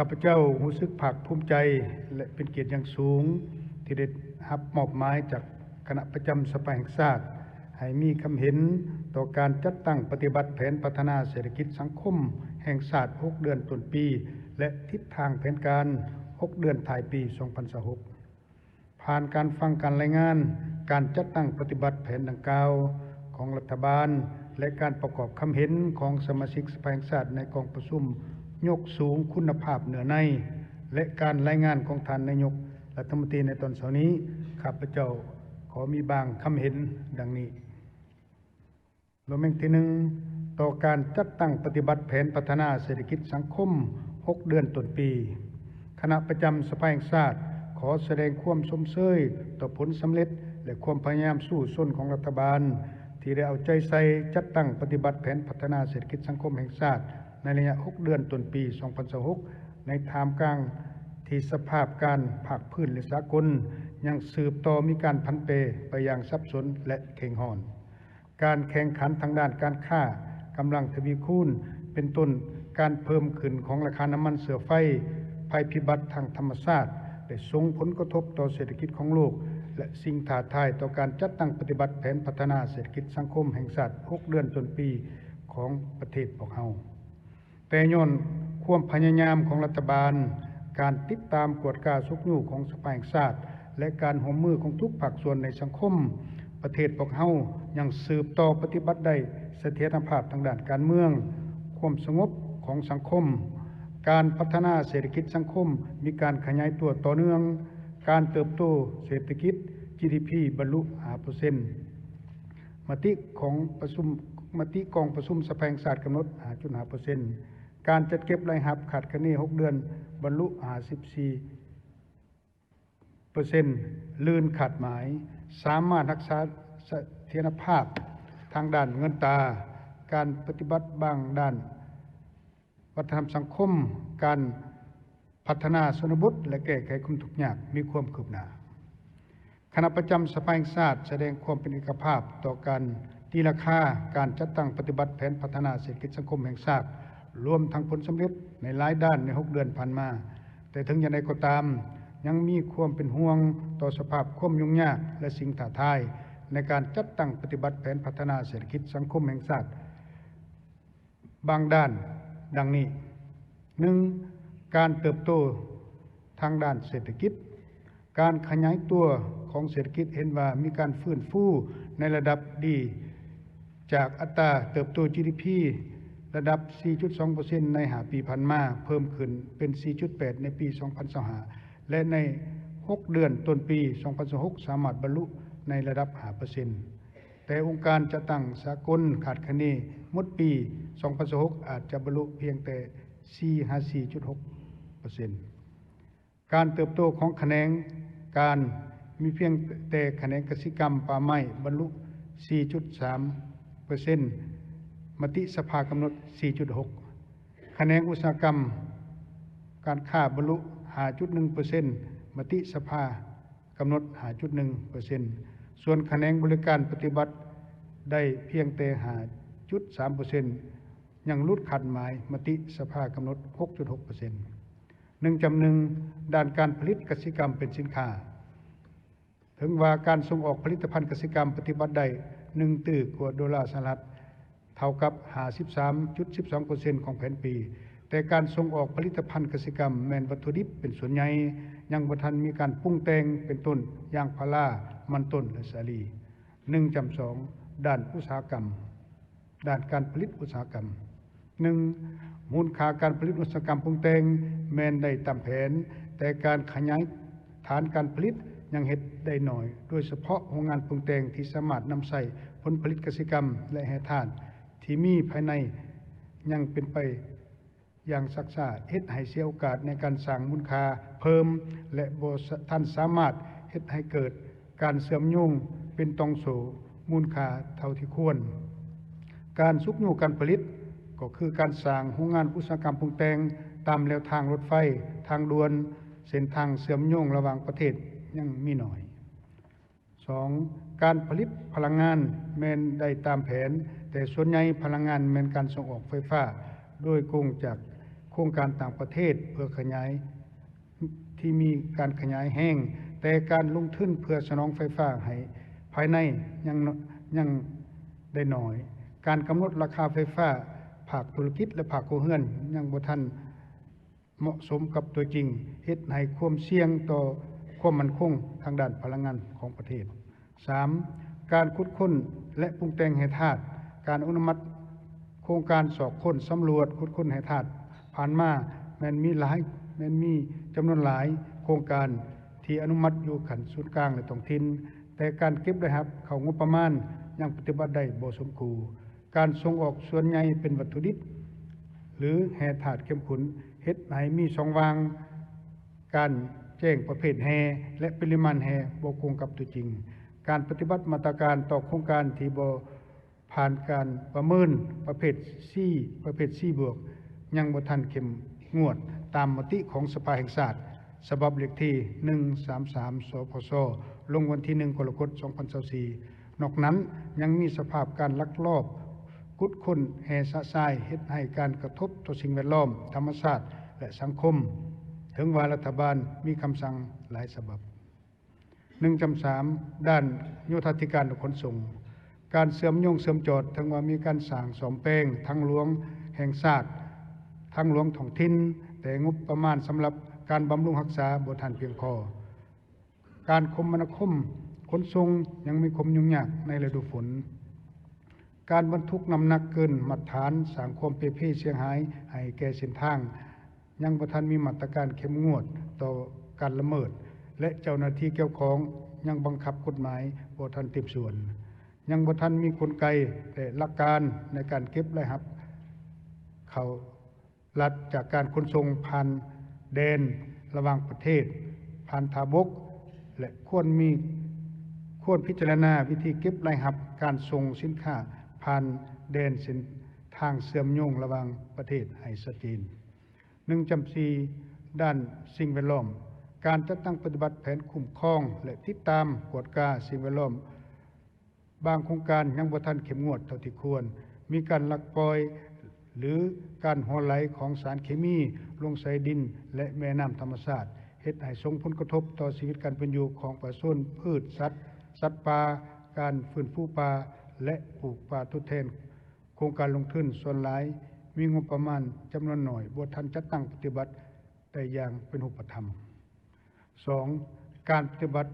ຂ້າພະເຈົ້າຮູ້ສຶກພາກພູມໃຈ ແລະ ເປັນກຽດຢ່າງສູງ ທີ່ໄດ້ຮັບມອບໝາຍຈາກຄະນະປະຈຳສະພາແຫ່ງຊາດ ໃຫ້ມີຄຳເຫັນຕໍ່ການຈັດຕັ້ງປະຕິບັດແຜນພັດທະນາເສດຖະກິດສັງຄົມແຫ່ງຊາດ ຫົກເດືອນຕົ້ນປີ ແລະ ທິດທາງແຜນການ ຫົກເດືອນທ້າຍປີ ສອງພັນຊາວຫົກ. ຜ່ານການຟັງການລາຍງານການຈັດຕັ້ງປະຕິບັດແຜນດັ່ງກ່າວຂອງລັດຖະບານ ແລະ ການປະກອບຄຳເຫັນຂອງສະມາຊິກສະພາແຫ່ງຊາດໃນກອງປະຊຸມຍົກສູງຄຸນນະພາບເນື້ອໃນ ແລະ ການລາຍງານຂອງທ່ານນາຍົກລັດຖະມົນຕີໃນຕອນເຊົ້ານີ້, ຂ້າພະເຈົ້າຂໍມີບາງຄຳເຫັນດັ່ງນີ້. ລວມແຫ່ງທີໜຶ່ງ, ຕໍ່ການຈັດຕັ້ງປະຕິບັດແຜນພັດທະນາເສດຖະກິດສັງຄົມ ຫົກເດືອນຕົ້ນປີ, ຄະນະປະຈຳສະພາແຫ່ງຊາດ ຂໍສະແດງຄວາມຊົມເຊີຍຕໍ່ຜົນສຳເລັດ ແລະ ຄວາມພະຍາຍາມສູ້ຊົນຂອງລັດຖະບານ ທີ່ໄດ້ເອົາໃຈໃສ່ຈັດຕັ້ງປະຕິບັດແຜນພັດທະນາເສດຖະກິດສັງຄົມແຫ່ງຊາດ ໃນໄລຍະ ຫົກເດືອນຕົ້ນປີ ສອງພັນຊາວຫົກ ໃນທ່າມກາງທີ່ສະພາບການພາກພື້ນ ແລະ ສາກົນ ຍັງສືບຕໍ່ມີການຜັນແປໄປຢ່າງສັບສົນ ແລະ ເຄັ່ງຮ້ອນ. ການແຂ່ງຂັນທາງດ້ານການຄ້າກຳລັງທະວີຄູນ, ເປັນຕົ້ນການເພີ່ມຂຶ້ນຂອງລາຄານ້ຳມັນເຊື້ອໄຟ, ໄພພິບັດທາງທຳມະຊາດ ໄດ້ສົ່ງຜົນກະທົບຕໍ່ເສດຖະກິດຂອງໂລກ ແລະ ສິ່ງທ້າທາຍຕໍ່ການຈັດຕັ້ງປະຕິບັດແຜນພັດທະນາເສດຖະກິດສັງຄົມແຫ່ງຊາດ ຫົກເດືອນຕົ້ນປີຂອງປະເທດພວກເຮົາ. ແຕ່ຍ້ອນຄວາມພະຍາຍາມຂອງລັດຖະບານ, ການຕິດຕາມກວດກາຊຸກຍູ້ຂອງສະພາແຫ່ງຊາດ ແລະ ການຮ່ວມມືຂອງທຸກພາກສ່ວນໃນສັງຄົມ, ປະເທດພວກເຮົາຍັງສືບຕໍ່ປະຕິບັດໄດ້ສະຖຽນນະພາບທາງດ້ານການເມືອງ, ຄວາມສະຫງົບຂອງສັງຄົມ, ການພັດທະນາເສດຖະກິດສັງຄົມມີການຂະຫຍາຍຕົວຕໍ່ເນື່ອງ, ການເຕີບໂຕເສດຖະກິດ ຈີດີພີ ບັນລຸ ຫ້າເປີເຊັນ, ມະຕິຂອງປະຊຸມ, ມະຕິກອງປະຊຸມສະພາແຫ່ງຊາດກຳນົດ ຫ້າຈຸດຫ້າເປີເຊັນ, ການຈັດເກັບລາຍຮັບຄາດຄະເນ ຫົກເດືອນ ບັນລຸ ຫ້າສິບສີ່ເປີເຊັນ ລື່ນຄາດໝາຍ, ສາມາດຮັກສາສະຖຽນນະພາບທາງດ້ານເງິນຕາ, ການປະຕິບັດບາງດ້ານ ວັດທະນະທຳສັງຄົມ, ການພັດທະນາຊົນນະບົດ ແລະ ແກ້ໄຂຄວາມທຸກຍາກມີຄວາມຄືບໜ້າ. ຄະນະປະຈຳສະພາແຫ່ງຊາດສະແດງຄວາມເປັນເອກະພາບຕໍ່ການຕີລາຄາການຈັດຕັ້ງປະຕິບັດແຜນພັດທະນາເສດຖະກິດສັງຄົມແຫ່ງຊາດ, ລວມທັງຜົນສຳເລັດໃນຫຼາຍດ້ານໃນຫົກເດືອນຜ່ານມາ. ແຕ່ເຖິງຢ່າງໃດກໍຕາມ, ຍັງມີຄວາມເປັນຫ່ວງຕໍ່ສະພາບຄວາມຫຍຸ້ງຍາກ ແລະ ສິ່ງທ້າທາຍໃນການຈັດຕັ້ງປະຕິບັດແຜນພັດທະນາເສດຖະກິດສັງຄົມແຫ່ງຊາດ ບາງດ້ານ ດັ່ງນີ້: ໜຶ່ງ, ການເຕີບໂຕທາງດ້ານເສດຖະກິດ. ການຂະຫຍາຍຕົວຂອງເສດຖະກິດເຫັນວ່າມີການຟື້ນຟູໃນລະດັບດີ ຈາກອັດຕາເຕີບໂຕ ຈີດີພີ ລະດັບ ສີ່ຈຸດສອງເປີເຊັນ ໃນຫ້າປີຜ່ານມາ ເພີ່ມຂຶ້ນເປັນ ສີ່ຈຸດແປດ ໃນປີ ສອງພັນຊາວຫ້າ ແລະ ໃນຫົກເດືອນຕົ້ນປີ ສອງພັນຊາວຫົກ ສາມາດບັນລຸໃນລະດັບ ຫ້າເປີເຊັນ. ແຕ່ອົງການຈັດຕັ້ງສາກົນຄາດຄະເນໝົດປີ ສອງພັນຊາວຫົກ ອາດຈະບັນລຸພຽງແຕ່ ສີ່ຫາສີ່ຈຸດຫົກເປີເຊັນ. ການເຕີບໂຕຂອງຂະແໜງການມີພຽງແຕ່ຂະແໜງກະສິກຳປ່າໄມ້ບັນລຸ ສີ່ຈຸດສາມເປີເຊັນ ມະຕິສະພາກຳນົດ ສີ່ຈຸດຫົກ, ຂະແໜງອຸດສາຫະກຳການຄ້າບັນລຸ ຫ້າຈຸດໜຶ່ງເປີເຊັນ ມະຕິສະພາ ກຳນົດ ຫ້າຈຸດໜຶ່ງເປີເຊັນ, ສ່ວນຂະແໜງບໍລິການປະຕິບັດໄດ້ພຽງແຕ່ ຫ້າຈຸດສາມເປີເຊັນ ຍັງຫຼຸດຄາດໝາຍມະຕິສະພາກຳນົດ ຫົກຈຸດຫົກເປີເຊັນ. ໜຶ່ງຈຳໜຶ່ງ, ດ້ານການຜະລິດກະສິກຳເປັນສິນຄ້າ. ເຖິງວ່າການສົ່ງອອກຜະລິດຕະພັນກະສິກຳປະຕິບັດໄດ້ ໜຶ່ງຕື້ກວ່າໂດລາສະຫະລັດ, ເທົ່າກັບ ຫ້າສິບສາມຈຸດສິບສອງເປີເຊັນ ຂອງແຜນປີ, ແຕ່ການສົ່ງອອກຜະລິດຕະພັນກະສິກຳແມ່ນວັດຖຸດິບເປັນສ່ວນໃຫຍ່, ຍັງບໍ່ທັນມີການປຸງແຕ່ງ ເປັນຕົ້ນ ຢາງພາລາ, ມັນຕົ້ນ ແລະ ສາລີ. ໜຶ່ງຈຳສອງ, ດ້ານອຸດສາຫະກຳ, ດ້ານການຜະລິດອຸດສາຫະກຳ. ໜຶ່ງ, ມູນຄ່າການຜະລິດອຸດສາຫະກຳປຸງແຕ່ງແມ່ນໄດ້ຕາມແຜນ, ແຕ່ການຂະຫຍາຍຖານການຜະລິດຍັງເຮັດໄດ້ໜ້ອຍ, ໂດຍສະເພາະໂຮງງານປຸງແຕ່ງທີ່ສາມາດນຳໃຊ້ຜົນຜະລິດກະສິກຳ ແລະ ແຮ່ທາດທີ່ມີພາຍໃນຍັງເປັນໄປຢ່າງຊັກຊ້າ, ເຮັດໃຫ້ເສຍໂອກາດໃນການສ້າງມູນຄ່າເພີ່ມ ແລະ ບໍ່ສະ ທັນສາມາດເຮັດໃຫ້ເກີດ ການເຊື່ອມໂຍງເປັນຕ່ອງໂສ້ມູນຄ່າເທົ່າທີ່ຄວນ. ການຊຸກຍູ້ການຜະລິດ ກໍຄືການສ້າງໂຮງງານອຸດສາຫະກຳປຸງແຕ່ງຕາມແລວທາງລົດໄຟ, ທາງດ່ວນ, ເສັ້ນທາງເຊື່ອມໂຍງລະຫວ່າງປະເທດຍັງມີໜ້ອຍ. ສອງ, ການຜະລິດພະລັງງານແມ່ນໄດ້ຕາມແຜນ, ແຕ່ສ່ວນໃຫຍ່ພະລັງງານແມ່ນການສົ່ງອອກໄຟຟ້າໂດຍກົງຈາກ ງການຕ່າງປະເທດເພື່ອຂະຫຍາຍ ທີ່ມີການຂະຫຍາຍແຮງ, ແຕ່ການລົງທຶນເພື່ອສະໜອງໄຟຟ້າໃຫ້ພາຍໃນຍັງ ຍັງໄດ້ໜ້ອຍ. ການກຳນົດລາຄາໄຟຟ້າພາກທຸລະກິດ ແລະ ພາກຄົວເຮືອນຍັງບໍ່ທັນເໝາະສົມກັບຕົວຈິງ, ເຮັດໃຫ້ຄວາມສ່ຽງຕໍ່ຄວາມໝັ້ນຄົງທາງດ້ານພະລັງງານຂອງປະເທດ. ສາມ, ການຂຸດຄົ້ນ ແລະ ປຸງແຕ່ງແຮ່ທາດ. ການອະນຸມັດໂຄງການຊອກຄົ້ນ, ສຳຫຼວດ, ຂຸດຄົ້ນແຮ່ທາດຜ່ານມາແມ່ນມີຫຼາຍ, ແມ່ນມີຈຳນວນຫຼາຍໂຄງການທີ່ອະນຸມັດຢູ່ຂັ້ນສູນກາງ ແລະ ທ້ອງຖິ່ນ, ແຕ່ການເກັບລາຍຮັບເຂົ້າງົບປະມານຍັງປະຕິບັດໄດ້ບໍ່ສົມຄູ່. ການສົ່ງອອກສ່ວນໃຫຍ່ເປັນວັດຖຸດິບ ຫຼື ແຮ່ທາດເຂັ້ມຂຸ້ນ, ເຮັດໃຫ້ມີຊ່ອງວ່າງການແຈ້ງປະເພດແຮ່ ແລະ ປະລິມານແຮ່ບໍ່ກົງກັບຕົວຈິງ. ການປະຕິບັດມາດຕະການຕໍ່ໂຄງການທີ່ບໍ່ຜ່ານການປະເມີນປະເພດ C ປະເພດ C ບວກ ຍັງບໍ່ທັນເຂັ້ມງວດຕາມມະຕິຂອງສະພາແຫ່ງຊາດ ສະບັບເລກທີ ໜຶ່ງສາມສາມ ສພຊ ລົງວັນທີ ໜຶ່ງ ກໍລະກົດ ສອງພັນຊາວສີ່. ນອກນັ້ນຍັງມີສະພາບການລັກລອບຂຸດຄົ້ນແຮ່ຊະຊາຍ ເຮັດໃຫ້ການກະທົບຕໍ່ສິ່ງແວດລ້ອມ, ທຳມະຊາດ ແລະ ສັງຄົມ, ເຖິງວ່າລັດຖະບານມີຄຳສັ່ງຫຼາຍສະບັບ. ໜຶ່ງຈຳສາມ ດ້ານໂຍທາທິການ ແລະ ຂົນສົ່ງ. ການເຊື່ອມໂຍງເຊື່ອມຈອດ, ເຖິງວ່າມີການສ້າງສ້ອມແປງທາງຫຼວງແຫ່ງຊາດ, ທາງຫຼວງທ້ອງຖິ່ນ, ແຕ່ງົບປະມານສຳລັບການບຳລຸງຮັກສາບໍ່ທັນພຽງພໍ. ການຄົມມະນາຄົມຂົນສົ່ງຍັງມີຄວາມຫຍຸ້ງຍາກໃນລະດູຝົນ. ການບັນທຸກນ້ຳໜັກເກີນມາດຕະຖານສ້າງຄວາມເປ່ເພເສຍຫາຍໃຫ້ແກ່ເສັ້ນທາງ, ຍັງບໍ່ທັນມີມາດຕະການເຂັ້ມງວດຕໍ່ການລະເມີດ ແລະ ເຈົ້າໜ້າທີ່ກ່ຽວຂ້ອງຍັງບັງຄັບກົດໝາຍບໍ່ທັນເຕັມສ່ວນ. ຍັງບໍ່ທັນມີກົນໄກ ແລະ ຫຼັກການໃນການເກັບລາຍຮັບເຂົ້າ ລັດຈາກການຂົນສົ່ງຜ່ານແດນລະຫວ່າງປະເທດ, ຜ່ານທ່າບົກ ແລະ ຄວນມີ, ຄວນພິຈາລະນາວິທີເກັບລາຍຮັບການສົ່ງສິນຄ້າຜ່ານແດນເສັ້ນທາງເຊື່ອມໂຍງລະຫວ່າງປະເທດໃຫ້ຊັດເຈນ. ໜຶ່ງຈຳສີ່ ດ້ານສິ່ງແວດລ້ອມ. ການຈັດຕັ້ງປະຕິບັດແຜນຄຸ້ມຄອງ ແລະ ຕິດຕາມກວດກາສິ່ງແວດລ້ອມ ບາງໂຄງການຍັງບໍ່ທັນເຂັ້ມງວດເທົ່າທີ່ຄວນ, ມີການລັກປ່ອຍ ຫຼື ການຮົ່ວໄຫຼຂອງສານເຄມີລົງໃສ່ດິນ ແລະ ແມ່ນ້ຳທຳມະຊາດ, ເຮັດໃຫ້ສົ່ງຜົນກະທົບຕໍ່ຊີວິດການເປັນຢູ່ຂອງປະຊາຊົນ, ພືດ, ສັດ, ສັດປ່າ, ການຟື້ນຟູປ່າ ແລະ ປູກປ່າທົດແທນ. ໂຄງການລົງທຶນສ່ວນຫຼາຍມີງົບປະມານຈຳນວນໜ້ອຍ, ບໍ່ທັນຈັດຕັ້ງປະຕິບັດໄດ້ຢ່າງເປັນຮູບປະທຳ. ສອງ, ການປະຕິບັດ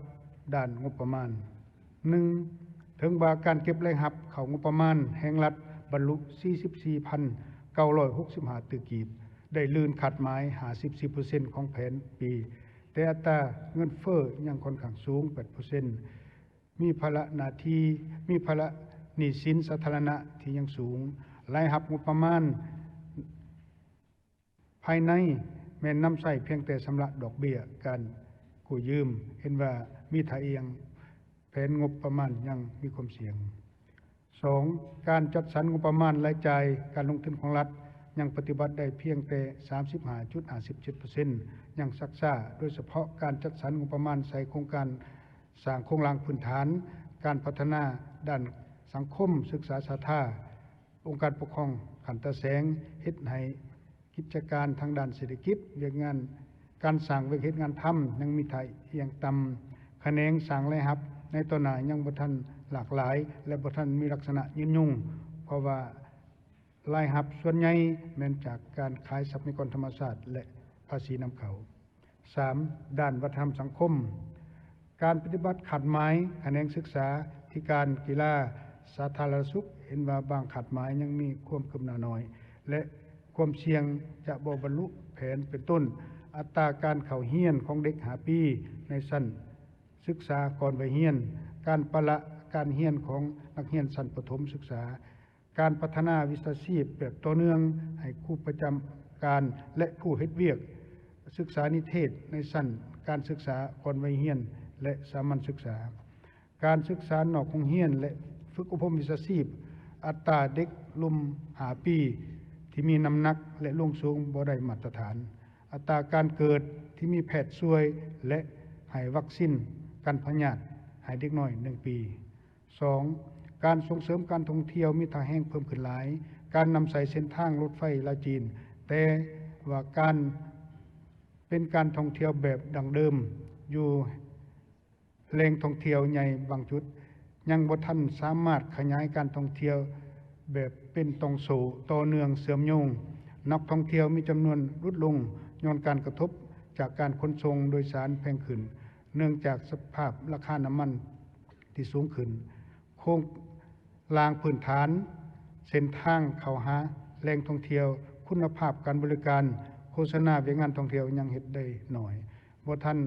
ດ້ານງົບປະມານ. ໜຶ່ງ, ເຖິງວ່າການເກັບລາຍຮັບເຂົ້າງົບປະມານແຫ່ງລັດບັນລຸສີ່ສິບສີ່ພັນເກົ້າຮ້ອຍຫົກສິບຫ້າຕື້ກີບ, ໄດ້ລື່ນຄາດໝາຍຫ້າສິບສີ່ເປີເຊັນຂອງແຜນປີ, ແຕ່ອັດຕາເງິນເຟີ້ຍັງຂ້ອນຂ້າງສູງ ແປດເປີເຊັນ, ມີພາລະໜ້າທີ່, ມີພາລະໜີ້ສິນສາທາລະນະທີ່ຍັງສູງ, ລາຍຮັບງົບປະມານ ພາຍໃນແມ່ນນຳໃຊ້ພຽງແຕ່ຊຳລະດອກເບ້ຍການກູ້ຢືມ, ເຫັນວ່າມີທ່າອ່ຽງ, ແຜນງົບປະມານຍັງມີຄວາມສ່ຽງ. ສອງ, ການຈັດສັນງົບປະມານລາຍຈ່າຍການລົງທຶນຂອງລັດຍັງປະຕິບັດໄດ້ພຽງແຕ່ສາມສິບຫ້າຈຸດຫ້າສິບເຈັດເປີເຊັນ ຍັງຊັກຊ້າ, ໂດຍສະເພາະການຈັດສັນງົບປະມານໃສ່ໂຄງການສ້າງໂຄງລ່າງພື້ນຖານ, ການພັດທະນາດ້ານສັງຄົມ, ສຶກສາສາທາ ອົງການປົກຄອງຂັ້ນຕາແສງ, ເຮັດໃຫ້ ກິດຈະການທາງດ້ານເສດຖະກິດ, ວຽກງານ, ການສ້າງວຽກເຮັດງານທຳຍັງມີທ່າອ່ຽງຕ່ຳ, ຂະແໜງສ້າງລາຍຮັບໃນຕໍ່ໜ້າຍັງບໍ່ທັນຫຼາກຫຼາຍ ແລະ ບໍ່ທັນມີລັກສະນະຍືນຍົງ, ເພາະວ່າລາຍຮັບສ່ວນໃຫຍ່ແມ່ນຈາກການຂາຍຊັບພະຍາກອນທຳມະຊາດ ແລະ ພາສີນຳເຂົ້າ. ສາມ, ດ້ານວັດທະນະທຳສັງຄົມ. ການປະຕິບັດຄາດໝາຍຂະແໜງສຶກສາທິການ, ກິລາ, ສາທາລະນະສຸກ ເຫັນວ່າບາງຄາດໝາຍຍັງມີຄວາມຄືບໜ້າໜ້ອຍ ແລະ ຄວາມສ່ຽງຈະບໍ່ບັນລຸແຜນ ເປັນຕົ້ນ ອັດຕາການເຂົ້າຮຽນຂອງເດັກຫ້າປີໃນຊັ້ນສຶກສາກ່ອນໄວຮຽນ, ການປະລະການຮຽນຂອງນັກຮຽນຊັ້ນປະຖົມສຶກສາ, ການພັດທະນາວິຊາຊີບແບບຕໍ່ເນື່ອງໃຫ້ຄູປະຈຳການ ແລະ ຜູ້ເຮັດວຽກສຶກສານິເທດໃນຊັ້ນການສຶກສາກ່ອນໄວຮຽນ ແລະ ສາມັນສຶກສາ, ການສຶກສານອກໂຮງຮຽນ ແລະ ຝຶກອົບຮົມວິຊາຊີບ, ອັດຕາເດັກລຸ່ມຫ້າປີທີ່ມີນ້ຳໜັກ ແລະ ລວງສູງບໍ່ໄດ້ມາດຕະຖານ, ອັດຕາການເກີດທີ່ມີແພດຊ່ວຍ ແລະ ໃຫ້ວັກຊິນກັນພະຍາດໃຫ້ເດັກນ້ອຍໜຶ່ງປີ. ສອງ, ການສົ່ງເສີມການທ່ອງທ່ຽວມີທ່າແຮງເພີ່ມຂຶ້ນຫຼາຍ, ການນຳໃຊ້ເສັ້ນທາງລົດໄຟລາວ-ຈີນ ແຕ່ ວ່າການ ເປັນການທ່ອງທ່ຽວແບບດັ້ງເດີມ ຢູ່ແຫຼ່ງທ່ອງທ່ຽວໃຫຍ່ບາງຈຸດ ຍັງບໍ່ທັນສາມາດຂະຫຍາຍການທ່ອງທ່ຽວແບບເປັນຕ່ອງໂສ້ຕໍ່ເນື່ອງເຊື່ອມໂຍງ. ນັກທ່ອງທ່ຽວມີຈຳນວນຫຼຸດລົງຍ້ອນການກະທົບຈາກການຂົນສົ່ງໂດຍສານແພງຂຶ້ນ ເນື່ອງຈາກສະພາບລາຄານ້ຳມັນທີ່ສູງຂຶ້ນ. ໂຄງລ່າງພື້ນຖານ, ເສັ້ນທາງເຂົ້າຫາແຫຼ່ງທ່ອງທ່ຽວ, ຄຸນນະພາບການບໍລິການ, ໂຄສະນາວຽກງານທ່ອງທ່ຽວຍັງເຮັດໄດ້ໜ້ອຍ, ບໍ່ທັນ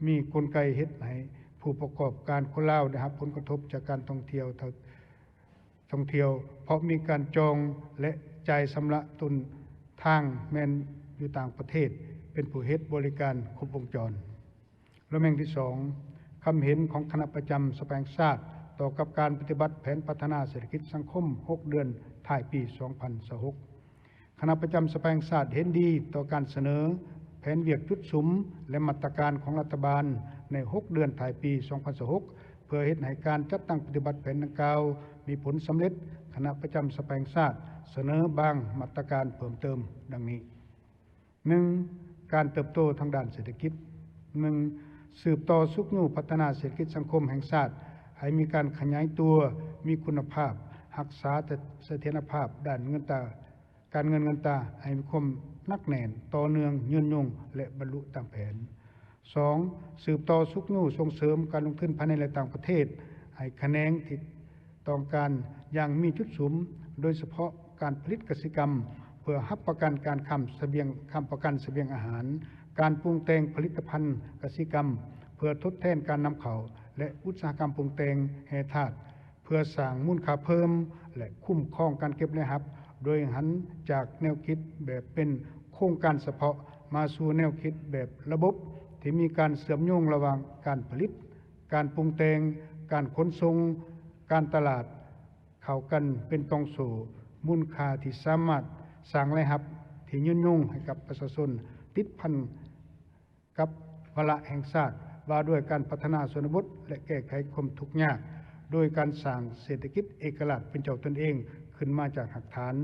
ມີກົນໄກເຮັດໃຫ້ຜູ້ປະກອບການຄົນລາວໄດ້ຮັບຜົນກະທົບຈາກການທ່ອງທ່ຽວ ທ່ອງທ່ຽວ ເພາະມີການຈອງ ແລະ ຈ່າຍຊຳລະຕົ້ນທາງແມ່ນຢູ່ຕ່າງປະເທດເປັນຜູ້ເຮັດບໍລິການຄົບວົງຈອນ. ລະແມ່ງທີສອງ, ຄຳເຫັນຂອງຄະນະປະຈຳສະພາແຫ່ງຊາດຕໍ່ກັບການປະຕິບັດແຜນພັດທະນາເສດຖະກິດສັງຄົມຫົກເດືອນທ້າຍປີສອງພັນຊາວຫົກ. ຄະນະປະຈຳສະພາແຫ່ງຊາດເຫັນດີຕໍ່ການສະເໜີແຜນວຽກຈຸດສຸມ ແລະ ມາດຕະການຂອງລັດຖະບານໃນຫົກເດືອນທ້າຍປີສອງພັນຊາວຫົກ ເພື່ອເຮັດໃຫ້ການຈັດຕັ້ງປະຕິບັດແຜນດັ່ງກ່າວມີຜົນສຳເລັດ. ຄະນະປະຈຳສະພາແຫ່ງຊາດສະເໜີບາງມາດຕະການເພີ່ມເຕີມດັ່ງນີ້. ໜຶ່ງ, ການເຕີບໂຕທາງດ້ານເສດຖະກິດ. ໜຶ່ງ, ສືບຕໍ່ຊຸກຍູ້ພັດທະນາເສດຖະກິດສັງຄົມແຫ່ງຊາດໃຫ້ມີການຂະຫຍາຍຕົວ, ມີຄຸນນະພາບ, ຮັກສາສະຖຽນລະພາບດ້ານເງິນຕາ, ການເງິນເງິນຕາໃຫ້ມີຄວາມໜັກແໜ້ນ, ຕໍ່ເນື່ອງ, ຍືນຍົງ ແລະ ບັນລຸຕາມແຜນ. ສອງ, ສືບຕໍ່ຊຸກຍູ້ສົ່ງເສີມການລົງທຶນພາຍໃນ ແລະ ຕ່າງປະເທດ ໃຫ້ຂະແໜງທີ່ ຕ້ອງການຢ່າງມີຈຸດສຸມ, ໂດຍສະເພາະການຜະລິດກະສິກຳ ເພື່ອຮັບປະກັນການຄ້ຳສະບຽງ, ຄ້ຳປະກັນສະບຽງອາຫານ, ການປຸງແຕ່ງຜະລິດຕະພັນກະສິກຳ ເພື່ອທົດແທນການນຳເຂົ້າ ແລະ ອຸດສາຫະກຳປຸງແຕ່ງແຮ່ທາດ ເພື່ອສ້າງມູນຄ່າເພີ່ມ ແລະ ຄຸ້ມຄອງການເກັບລາຍຮັບ ໂດຍຫັນຈາກແນວຄິດແບບເປັນໂຄງການສະເພາະ ມາສູ່ແນວຄິດແບບລະບົບ ທີ່ມີການເຊື່ອມໂຍງລະຫວ່າງການຜະລິດ, ການປຸງແຕ່ງ, ການຂົນສົ່ງ, ການຕະຫຼາດ ເຂົ້າກັນເປັນຕ່ອງໂສ້ມູນຄ່າທີ່ສາມາດສ້າງລາຍຮັບທີ່ຍືນຍົງໃຫ້ກັບປະຊາຊົນ, ຕິດພັນກັບວາລະແຫ່ງຊາດວ່າດ້ວຍການພັດທະນາຊົນນະບົດ ແລະ ແກ້ໄຂຄວາມທຸກຍາກ ໂດຍການສ້າງເສດຖະກິດເອກະລາດເປັນເຈົ້າຕົນເອງຂຶ້ນມາຈາກຮາກຖານ.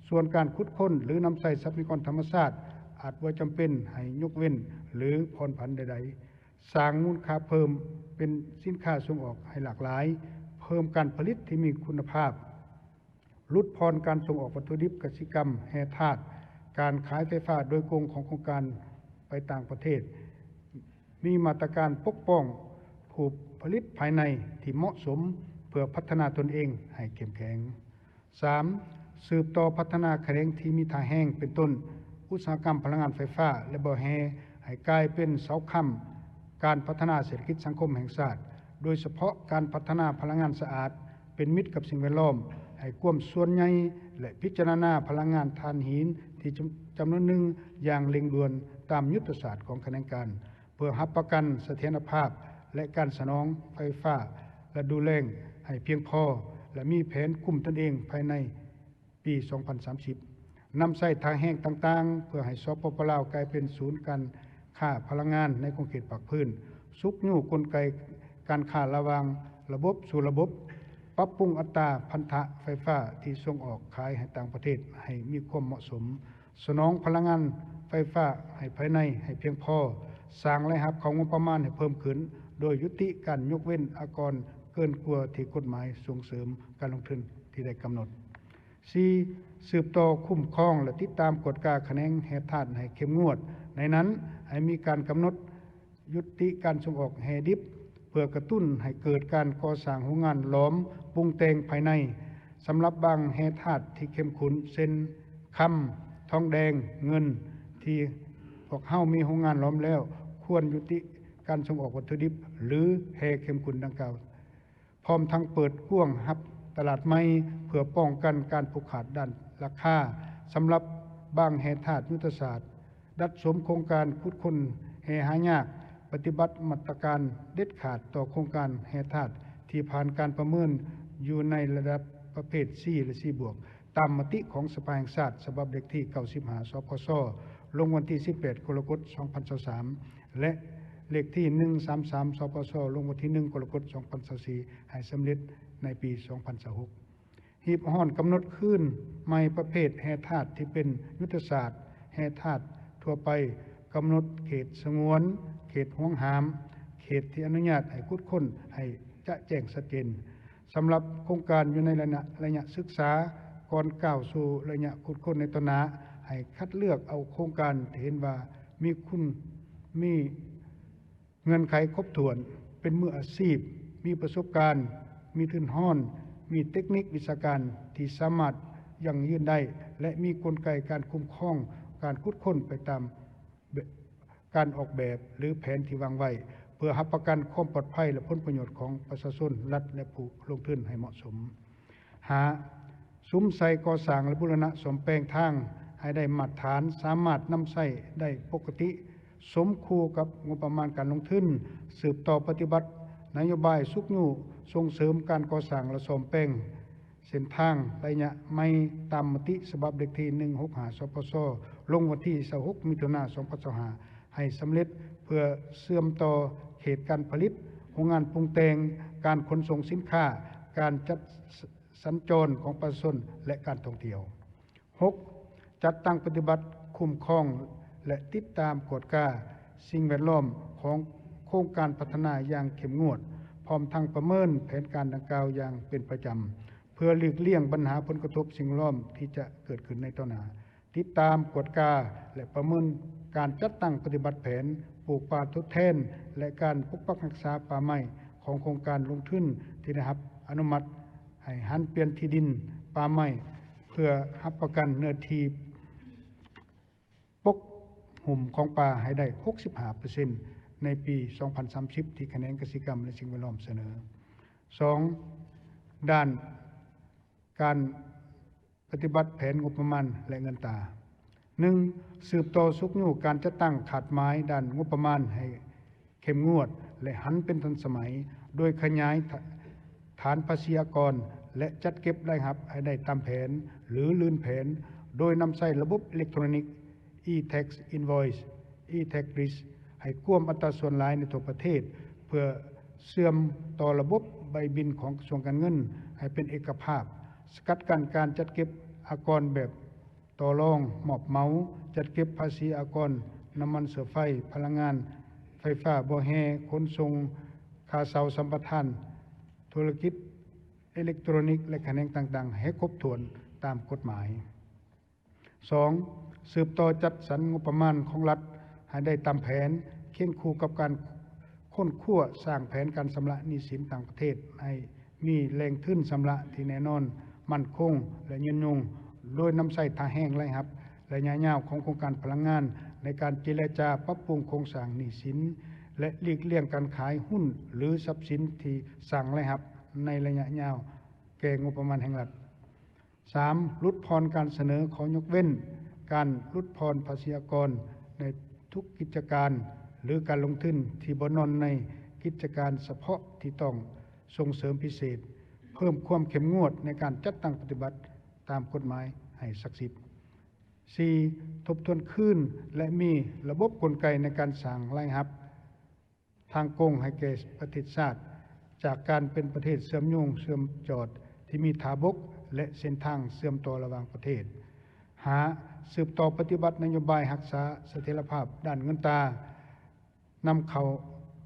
ສ່ວນການຂຸດຄົ້ນ ຫຼື ນຳໃຊ້ຊັບພະຍາກອນທຳມະຊາດ ອາດບໍ່ຈຳເປັນໃຫ້ຍົກເວັ້ນ ຫຼື ຜ່ອນຜັນໃດໆ. ສ້າງມູນຄ່າເພີ່ມເປັນສິນຄ້າສົ່ງອອກໃຫ້ຫຼາກຫຼາຍ, ເພີ່ມການຜະລິດທີ່ມີຄຸນນະພາບ, ຫຼຸດຜ່ອນການສົ່ງອອກວັດຖຸດິບກະສິກຳແຮ່ທາດ, ການຂາຍໄຟຟ້າໂດຍກົງຂອງໂຄງການໄປຕ່າງປະເທດ, ມີມາດຕະການປົກປ້ອງຜູ້ຜະລິດພາຍໃນທີ່ເໝາະສົມ ເພື່ອພັດທະນາຕົນເອງໃຫ້ເຂັ້ມແຂງ. ສາມ, ສືບຕໍ່ພັດທະນາຂະແໜງທີ່ມີທ່າແຮງ ເປັນຕົ້ນ ອຸດສາຫະກຳພະລັງງານໄຟຟ້າ ແລະ ບໍ່ແຮ່ ໃຫ້ກາຍເປັນເສົາຄ້ຳການພັດທະນາເສດຖະກິດສັງຄົມແຫ່ງຊາດ, ໂດຍສະເພາະການພັດທະນາພະລັງງານສະອາດ ເປັນມິດກັບສິ່ງແວດລ້ອມ ໃຫ້ຄວາມສ່ວນໃຫຍ່ ແລະ ພິຈາລະນາພະລັງງານຖ່ານຫີນທີ່ຈຳ ຈຳນວນໜຶ່ງຢ່າງເລັ່ງດ່ວນຕາມຍຸດທະສາດຂອງຂະແໜງການ. ເພື່ອຮັບປະກັນສະຖຽນລະພາບ ແລະ ການສະໜອງໄຟຟ້າລະດູແລ້ງໃຫ້ພຽງພໍ ແລະ ມີແຜນຄຸ້ມຕົນເອງພາຍໃນປີສອງພັນສາມສິບ. ນຳໃຊ້ທ່າແຮງຕ່າງໆ ເພື່ອໃຫ້ ສປປ ລາວ ກາຍເປັນສູນການຄ້າພະລັງງານໃນຂົງເຂດພາກພື້ນ, ຊຸກຍູ້ກົນໄກການຄ້າລະຫວ່າງລະບົບສູ່ລະບົບ, ປັບປຸງອັດຕາພັນທະໄຟຟ້າທີ່ສົ່ງອອກຂາຍໃຫ້ຕ່າງປະເທດໃຫ້ມີຄວາມເໝາະສົມ, ສະໜອງພະລັງງານໄຟຟ້າໃຫ້ພາຍໃນໃຫ້ພຽງພໍ, ສ້າງລາຍຮັບເຂົ້າງົບປະມານໃຫ້ເພີ່ມຂຶ້ນ ໂດຍຍຸຕິການຍົກເວັ້ນອາກອນເກີນກວ່າທີ່ກົດໝາຍສົ່ງເສີມການລົງທຶນທີ່ໄດ້ກຳນົດ. ສີ່, ສືບຕໍ່ຄຸ້ມຄອງ ແລະ ຕິດຕາມກວດກາຂະແໜງແຮ່ທາດໃຫ້ເຂັ້ມງວດ, ໃນນັ້ນໃຫ້ມີການກຳນົດ ຍຸຕິການສົ່ງອອກແຮ່ດິບ ເພື່ອກະຕຸ້ນໃຫ້ເກີດການກໍ່ສ້າງໂຮງງານຫຼອມປຸງແຕ່ງພາຍໃນ ສຳລັບບາງແຮ່ທາດທີ່ເຂັ້ມຂຸ້ນ ເຊັ່ນ ຄຳ, ທອງແດງ, ເງິນ ທີ່ພວກເຮົາມີໂຮງງານຫຼອມແລ້ວ ຄວນຍຸຕິການສົ່ງອອກວັດຖຸດິບ ຫຼື ແຮ່ເຂັ້ມຂຸ້ນດັ່ງກ່າວ. ພ້ອມທັງເປີດກວ້າງຮັບຕະຫຼາດໃໝ່ ເພື່ອປ້ອງກັນການຜູກຂາດດ້ານລາຄາ. ສຳລັບບາງແຮ່ທາດຍຸດທະສາດ ດັດສົມໂຄງການຂຸດຄົ້ນແຮ່ຫາຍາກ, ປະຕິບັດມາດຕະການເດັດຂາດຕໍ່ໂຄງການແຮ່ທາດທີ່ຜ່ານການປະເມີນຢູ່ໃນລະດັບປະເພດ C ແລະ C ບວກ ຕາມມະຕິຂອງສະພາແຫ່ງຊາດ ສະບັບເລກທີ ເກົ້າສິບຫ້າ ສພຊ ລົງວັນທີ ສິບແປດ ກໍລະກົດ ສອງພັນຊາວສາມ ແລະ ເລກທີ ໜຶ່ງສາມສາມ ສພຊ ລົງວັນທີ ໜຶ່ງ ກໍລະກົດ ສອງພັນຊາວສີ່ ໃຫ້ສຳເລັດໃນປີ ສອງພັນຊາວຫົກ. ຮີບຮ້ອນກຳນົດຄືນໃໝ່ປະເພດແຮ່ທາດທີ່ເປັນຍຸດທະສາດ ແຮ່ທາດທົ່ວໄປ, ກຳນົດເຂດສະຫງວນ, ເຂດຫວງຫ້າມ, ເຂດທີ່ອະນຸຍາດໃຫ້ຂຸດຄົ້ນໃຫ້ຈະແຈ້ງຊັດເຈນ. ສຳລັບໂຄງການຢູ່ໃນໄລຍະ, ໄລຍະສຶກສາ, ກ່ອນກ້າວສູ່ໄລຍະຂຸດຄົ້ນໃນຕໍ່ໜ້າ, ໃຫ້ຄັດເລືອກເອົາໂຄງການທີ່ເຫັນວ່າມີຄຸນ, ມີ ເງື່ອນໄຂຄົບຖ້ວນ, ເປັນມືອາຊີບ, ມີປະສົບການ, ມີທຶນຮອນ, ມີເຕັກນິກວິຊາການທີ່ສາມາດຢັ້ງຢືນໄດ້ ແລະ ມີກົນໄກການຄຸ້ມຄອງການຂຸດຄົ້ນໄປຕາມແບບ, ການອອກແບບ ຫຼື ແຜນທີ່ວາງໄວ້, ເພື່ອຮັບປະກັນຄວາມປອດໄພ ແລະ ຜົນປະໂຫຍດຂອງປະຊາຊົນ, ລັດ ແລະ ຜູ້ລົງທຶນໃຫ້ເໝາະສົມ. ຫ້າ, ສຸມໃສ່ກໍ່ສ້າງ ແລະ ບູລະນະສ້ອມແປງທາງໃຫ້ໄດ້ມາດຖານ, ສາມາດນຳໃຊ້ໄດ້ປົກກະຕິ, ສົມຄູ່ກັບງົບປະມານການລົງທຶນ, ສືບຕໍ່ປະຕິບັດນະໂຍບາຍຊຸກຍູ້ສົ່ງເສີມການກໍ່ສ້າງ ແລະ ສ້ອມແປງເສັ້ນທາງໄລຍະໃໝ່ ຕາມມະຕິສະບັບເລກທີ ໜຶ່ງຫົກຫ້າ ສປຊ ລົງວັນທີ ຊາວຫົກ ມິຖຸນາ ສອງພັນຊາວຫ້າ ໃຫ້ສຳເລັດ, ເພື່ອເຊື່ອມຕໍ່ເຂດການຜະລິດ, ໂຮງງານປຸງແຕ່ງ, ການຂົນສົ່ງສິນຄ້າ, ການຈັດ ສັນຈອນຂອງປະຊາຊົນ ແລະ ການທ່ອງທ່ຽວ. ຫົກ, ຈັດຕັ້ງປະຕິບັດ, ຄຸ້ມຄອງ ແລະ ຕິດຕາມກວດກາສິ່ງແວດລ້ອມຂອງໂຄງການພັດທະນາຢ່າງເຂັ້ມງວດ, ພ້ອມທັງປະເມີນແຜນການດັ່ງກ່າວຢ່າງເປັນປະຈຳ, ເພື່ອຫຼີກລ່ຽງບັນຫາຜົນກະທົບສິ່ງແວດລ້ອມທີ່ຈະເກີດຂຶ້ນໃນຕໍ່ໜ້າ. ຕິດຕາມ, ກວດກາ ແລະ ປະເມີນການຈັດຕັ້ງປະຕິບັດແຜນປູກປ່າທົດແທນ ແລະ ການປົກປັກຮັກສາປ່າໄມ້ຂອງໂຄງການລົງທຶນທີ່ໄດ້ຮັບອະນຸມັດໃຫ້ຫັນປ່ຽນທີ່ດິນປ່າໄມ້ ເພື່ອຮັບປະກັນເນື້ອທີ່ປົກຫຸ້ມຂອງປ່າໃຫ້ໄດ້ ຫົກສິບຫ້າເປີເຊັນ ໃນປີ ສອງພັນສາມສິບ ທີ່ຂະແໜງກະສິກຳ ແລະ ສິ່ງແວດລ້ອມສະເໜີ. ສອງ, ດ້ານການ ປະຕິບັດແຜນງົບປະມານ ແລະ ເງິນຕາ. ໜຶ່ງ, ສືບຕໍ່ຊຸກຍູ້ການຈັດຕັ້ງຄາດໝາຍດ້ານງົບປະມານໃຫ້ເຂັ້ມງວດ ແລະ ຫັນເປັນທັນສະໄໝ, ໂດຍຂະຫຍາຍຖານພາສີອາກອນ ແລະ ຈັດເກັບລາຍຮັບໃຫ້ໄດ້ຕາມແຜນ ຫຼື ລື່ນແຜນ, ໂດຍນຳໃຊ້ລະບົບເອເລັກໂທຣນິກ e-tax invoice, e-tax list ໃຫ້ກວມອັດຕາສ່ວນຫຼາຍໃນທົ່ວປະເທດ ເພື່ອເຊື່ອມຕໍ່ລະບົບໃບບິນຂອງກະຊວງການເງິນໃຫ້ເປັນເອກະພາບ, ສະກັດກັ້ນການຈັດເກັບອາກອນແບບຕໍ່ລອງ, ມອບເໝົາ, ຈັດເກັບພາສີອາກອນນ້ຳມັນເຊື້ອໄຟ, ພະລັງງານໄຟຟ້າ, ບໍ່ແຮ່, ຂົນສົ່ງ, ຄ່າເຊົ່າສຳປະທານ, ທຸລະກິດເອເລັກໂທຣນິກ ແລະ ຂະແໜງຕ່າງໆ ໃຫ້ຄົບຖ້ວນຕາມກົດໝາຍ. ສອງ, ສືບຕໍ່ຈັດສັນງົບປະມານຂອງລັດໃຫ້ໄດ້ຕາມແຜນ, ຄຽງຄູ່ກັບການຄົ້ນຄວ້າສ້າງແຜນການຊຳລະໜີ້ສິນຕ່າງປະເທດ ໃຫ້ມີແຫຼ່ງທຶນຊຳລະທີ່ແນ່ນອນ, ໝັ້ນຄົງ ແລະ ຍືນຍົງ, ໂດຍນຳໃຊ້ທ່າແຮງລາຍຮັບໄລຍະຍາວຂອງໂຄງການພະລັງງານ ໃນການເຈລະຈາປັບປຸງໂຄງສ້າງໜີ້ສິນ ແລະ ຫຼີກລ່ຽງການຂາຍຫຸ້ນ ຫຼື ຊັບສິນທີ່ສ້າງລາຍຮັບໃນໄລຍະຍາວແກ່ງົບປະມານແຫ່ງລັດ. ສາມ, ຫຼຸດຜ່ອນການສະເໜີຂໍ້ຍົກເວັ້ນການຫຼຸດຜ່ອນພາສີອາກອນໃນທຸກກິດຈະການ ຫຼື ການລົງທຶນທີ່ບໍ່ນອນໃນກິດຈະການສະເພາະທີ່ຕ້ອງສົ່ງເສີມພິເສດ, ເພີ່ມຄວາມເຂັ້ມງວດໃນການຈັດຕັ້ງປະຕິບັດຕາມກົດໝາຍໃຫ້ສັກສິດ. ສີ່, ທົບທວນຄືນ ແລະ ມີລະບົບກົນໄກໃນການສ້າງລາຍຮັບ ທາງກົງໃຫ້ແກ່ປະເທດຊາດ ຈາກການເປັນປະເທດເຊື່ອມໂຍງເຊື່ອມຈອດທີ່ມີທ່າບົກ ແລະ ເສັ້ນທາງເຊື່ອມຕໍ່ລະຫວ່າງປະເທດ. ຫ້າ, ສືບຕໍ່ປະຕິບັດນະໂຍບາຍຮັກສາສະຖຽນລະພາບດ້ານເງິນຕາ, ນຳເຂົ້າ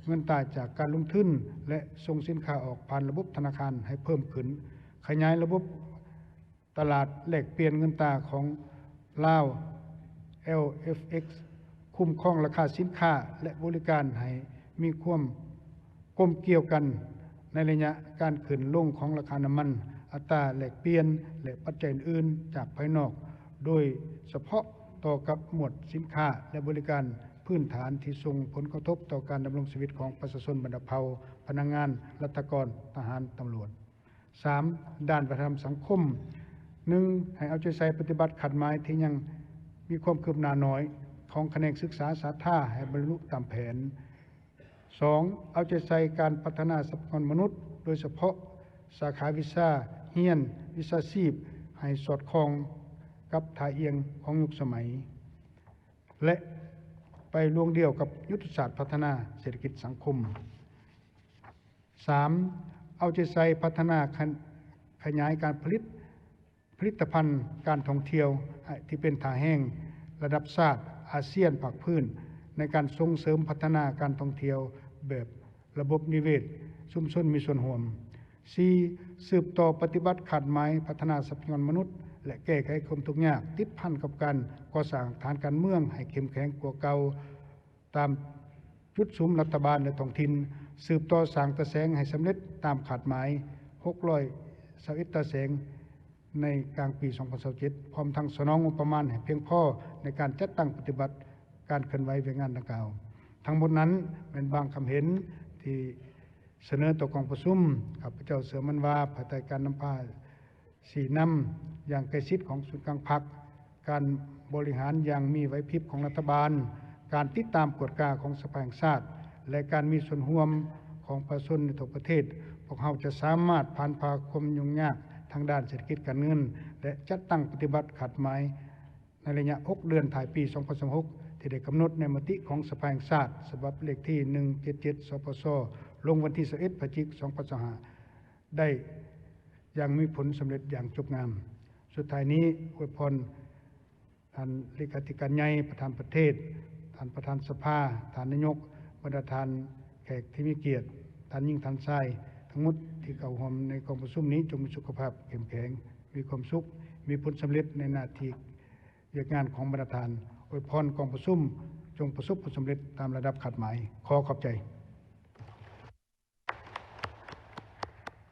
ເງິນຕາຈາກການລົງທຶນ ແລະ ສົ່ງສິນຄ້າອອກຜ່ານລະບົບທະນາຄານໃຫ້ເພີ່ມຂຶ້ນ, ຂະຫຍາຍລະບົບ ຕະຫຼາດແລກປ່ຽນເງິນຕາຂອງລາວ LFX, ຄຸ້ມຄອງລາຄາສິນຄ້າ ແລະ ບໍລິການໃຫ້ມີຄວາມກົມກ່ຽວກັນໃນໄລຍະການຂຶ້ນລົງຂອງລາຄານ້ຳມັນ, ອັດຕາແລກປ່ຽນ ແລະ ປັດໄຈອື່ນໆຈາກພາຍນອກ, ໂດຍສະເພາະຕໍ່ກັບໝວດສິນຄ້າ ແລະ ບໍລິການພື້ນຖານທີ່ສົ່ງຜົນກະທົບຕໍ່ການດຳລົງຊີວິດຂອງປະຊາຊົນບັນດາເຜົ່າ, ພະນັກງານ, ລັດຖະກອນ, ທະຫານ, ຕຳຫຼວດ. ສາມ, ດ້ານວັດທະນະທຳສັງຄົມ. ໜຶ່ງ, ໃຫ້ເອົາໃຈໃສ່ປະຕິບັດຄາດໝາຍທີ່ຍັງມີຄວາມຄືບໜ້າໜ້ອຍຂອງຂະແໜງສຶກສາສາທາໃຫ້ບັນລຸຕາມແຜນ. ສອງ, ເອົາໃຈໃສ່ການພັດທະນາຊັບພະຍາກອນມະນຸດ, ໂດຍສະເພາະສາຂາວິຊາຮຽນ, ວິຊາຊີບ ໃຫ້ສອດຄ່ອງກັບທ່າອ່ຽງຂອງຍຸກສະໄໝ ແລະ ໄປລວງດຽວກັບຍຸດທະສາດພັດທະນາເສດຖະກິດສັງຄົມ. ສາມ, ເອົາໃຈໃສ່ພັດທະນາ ຂະ ຂະຫຍາຍການຜະລິດ ຜະລິດຕະພັນການທ່ອງທ່ຽວ ທີ່ເປັນທ່າແຮງ ລະດັບຊາດ, ອາຊຽນ, ພາກພື້ນ ໃນການສົ່ງເສີມພັດທະນາການທ່ອງທ່ຽວແບບລະບົບນິເວດຊຸມຊົນມີສ່ວນຮ່ວມ. ສີ່, ສືບຕໍ່ປະຕິບັດຄາດໝາຍພັດທະນາຊັບພະຍາກອນມະນຸດ ແລະ ແກ້ໄຂຄວາມທຸກຍາກ ຕິດພັນກັບການກໍ່ສ້າງຖານການເມືອງໃຫ້ເຂັ້ມແຂງກວ່າເກົ່າ ຕາມຈຸດສຸມລັດຖະບານ ແລະ ທ້ອງຖິ່ນ, ສືບຕໍ່ສ້າງຕາແສງໃຫ້ສຳເລັດຕາມຄາດໝາຍ ຫົກຮ້ອຍຊາວເອັດຕາແສງ ໃນກາງປີສອງພັນຊາວເຈັດ ພ້ອມທັງສະໜອງງົບປະມານໃຫ້ພຽງພໍໃນການຈັດຕັ້ງປະຕິບັດການເຄື່ອນໄຫວວຽກງານດັ່ງກ່າວ. ທັງໝົດນັ້ນແມ່ນບາງຄຳເຫັນທີ່ສະເໜີຕໍ່ກອງປະຊຸມ. ຂ້າພະເຈົ້າເຊື່ອໝັ້ນວ່າ ພາຍໃຕ້ການນຳພາຊີ້ນຳຢ່າງໃກ້ຊິດຂອງສູນກາງພັກ, ການບໍລິຫານຢ່າງມີໄຫວພິບຂອງລັດຖະບານ, ການຕິດຕາມກວດກາຂອງສະພາແຫ່ງຊາດ ແລະ ການມີສ່ວນຮ່ວມຂອງປະຊາຊົນໃນທົ່ວປະເທດ, ພວກເຮົາຈະສາມາດຜ່ານຜ່າຄວາມຫຍຸ້ງຍາກທາງດ້ານເສດຖະກິດການເງິນ ແລະ ຈັດຕັ້ງປະຕິບັດຄາດໝາຍໃນໄລຍະຫົກເດືອນທ້າຍປີສອງພັນຊາວຫົກ ທີ່ໄດ້ກຳນົດໃນມະຕິຂອງສະພາແຫ່ງຊາດ ສະບັບເລກທີໜຶ່ງເຈັດເຈັດ ສປຊ ລົງວັນທີຊາວເອັດ ພະຈິກ ສອງພັນຊາວຫ້າ ໄດ້ຢ່າງມີຜົນສຳເລັດຢ່າງຈົບງາມ. ສຸດທ້າຍນີ້ ອວຍພອນທ່ານເລຂາທິການໃຫຍ່, ປະທານປະເທດ, ທ່ານປະທານສະພາ, ທ່ານນາຍົກ, ບັນດາທ່ານແຂກທີ່ມີກຽດ, ທ່ານຍິງ, ທ່ານຊາຍ ທັງໝົດທີ່ເຂົ້າຮ່ວມໃນກອງປະຊຸມນີ້ ຈົ່ງມີສຸຂະພາບເຂັ້ມແຂງ, ມີຄວາມສຸກ, ມີຜົນສຳເລັດໃນໜ້າທີ່ວຽກງານຂອງບັນດາທ່ານ. ອວຍພອນກອງປະຊຸມຈົ່ງປະສົບຜົນສຳເລັດຕາມລະດັບຄາດໝາຍ. ຂໍຂອບໃຈ.